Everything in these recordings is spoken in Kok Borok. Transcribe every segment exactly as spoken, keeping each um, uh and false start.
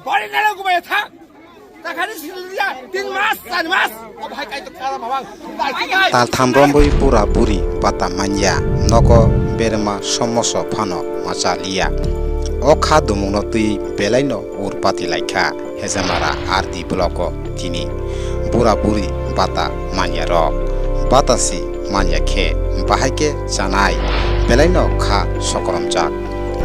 Kori nalo gumaya thang. Takhani silya tin mas, char mas. Obo hai kaitor kala mawang. Taltham rombwi bura buri bata manya, nogo berema somoso phano machaliya. O kha dumungno twi belaino ur pati laikha Hejamara R D block o tini. Bura buri bata manya rok. Bata si manya khe bahai khe chanai belaino kha sokoromjak.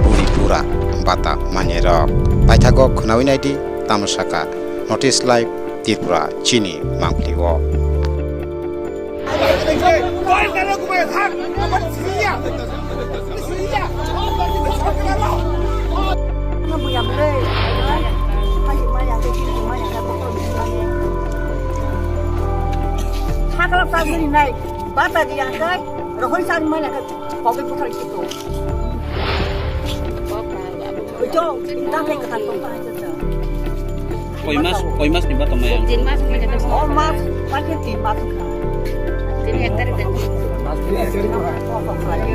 Buri bura bata manya rok. Paithago khwnawi naidi tamo saka North East Live Tripura chini mangpili o. Sakala sagri nai, bata di angkai, rohoi sagri mai nakai, kopi puthar kito. Ito, tangkai kakan tong tang aja. Koi mas, koi mas ni ba tong maya? Tin mas ni ba tong. Oh, mas, pakai tin mas. Jadi yang tadi tadi. Mas ni yang tadi.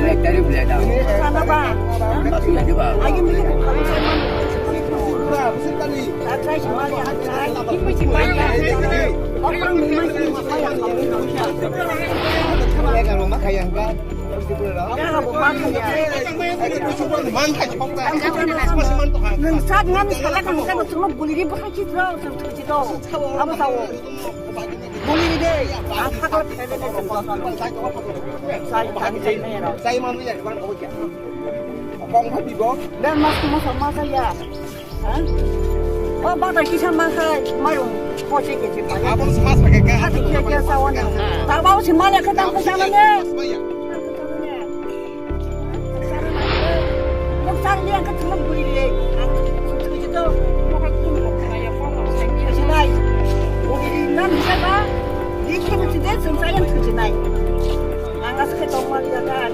Yang tadi boleh ada. Sana ba. Mas ni ada ba. Ayo mikir kalau sana. Atrás mali atrás. Ini masih banyak. Orang ini masih banyak. Kalau makan yang kan. Nwng sak ngan sala kang kang sung buli ri bwkha chitro sung thuchi to. Abo sao. Buli ri de. Ang sakla phai de. Sai tani sai nai ro. Kong pha bibo. Dan mas mas mas ya. Ha? O bata kisa ma khai, mairung poche ke che pai. Abo sa sa ke ka. Hati ke ke sa wana. Tarbao si manya ke tang ko sa manya. Nuk sa ni ang ka thum bui le. Ang thum thum je to. Mo ka thum mo ka ya ko mo sa ni. Sinai. Bui le nan sa ba. Di ke mo ti de thum sa yang thum sinai. Ang as ke tong ma ya kan.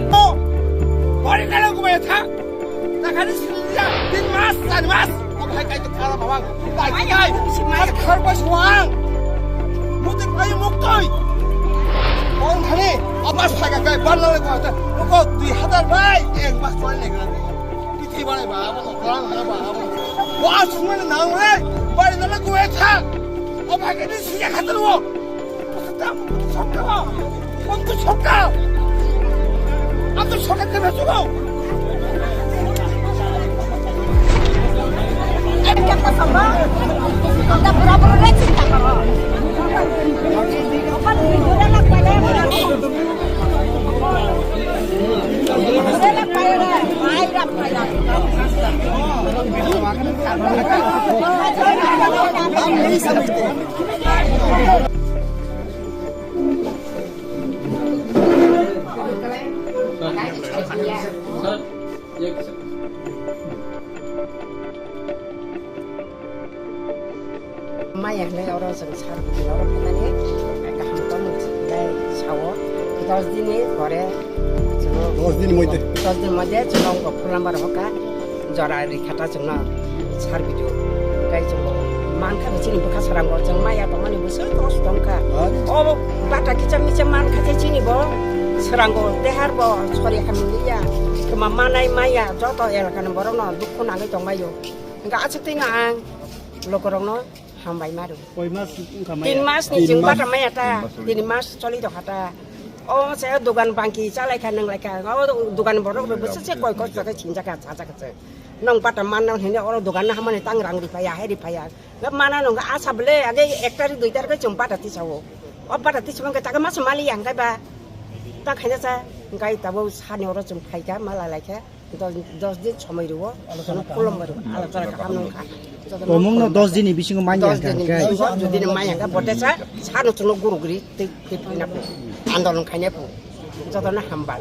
O. Bari kalo ko ya tha. Takhani silya, tin mas, char mas. Obo hai kaitor kala mawang. Ai, ai, khar bai suang. Mutik bai muktoi. Ong thani, abas hai kai ban le ko ta. Ko dui hazar bai, ek mas choli le ka. Bithi bai ba, abo ko kala ba, abo. Wa sumana nang le, bai na ko e tha. Obo hai kai silya khatar wo. Maya hinwi oro chwng sar bwtwi oro phainani kaham tongmung bai sao. Dos din ni pore chwng dos din ni moddhe. Dos din moddhe chwng ongko phone number hoka. Jora rikha ta chwngno sar video kai chwngbo mankha chini bwkha srango chwng maya tongmani bwswk kosto wngkha. Obo bata kicha micha mankha je chini bo srango dehar bo sori hamiliya kwma manai maya joto elakani borokno dukhu nangwi tongbaio. Hwnkha achuktwino ang lokorokno hambai maro. Koi mas wngkha maya? Tin mas ni chwng bata maya ta. Tin mas choli tongkha ta. O se dogan bangki chalai kha, nang lai kha. O dogan borok bo bwswk se koi kosto khe sinjak kha, chajak kha se. Nang bata manna hwnwi oro dogan no hamani tang rang ri phaiya, hai ri phaiya. Ga mana nang asa bwle age ek tarik dui tarik chwng bata tisao. O bata tisao hwnkhe ta khe masa mali yang khe ba. Ta khaina cha hwnkhe tabuk sani oro chwng phaikha, mala laikha. Dos, dos din somoi rwo, alochona khulumbai rwo, alochona kaham nung kha. Tomungno dos din ni bisingo manya dos din ni bisingo jodi no manya kha, bote sa, sano chwngno gurugri tei, tei phina phu. Andolon khaina phu. Jotono hambai.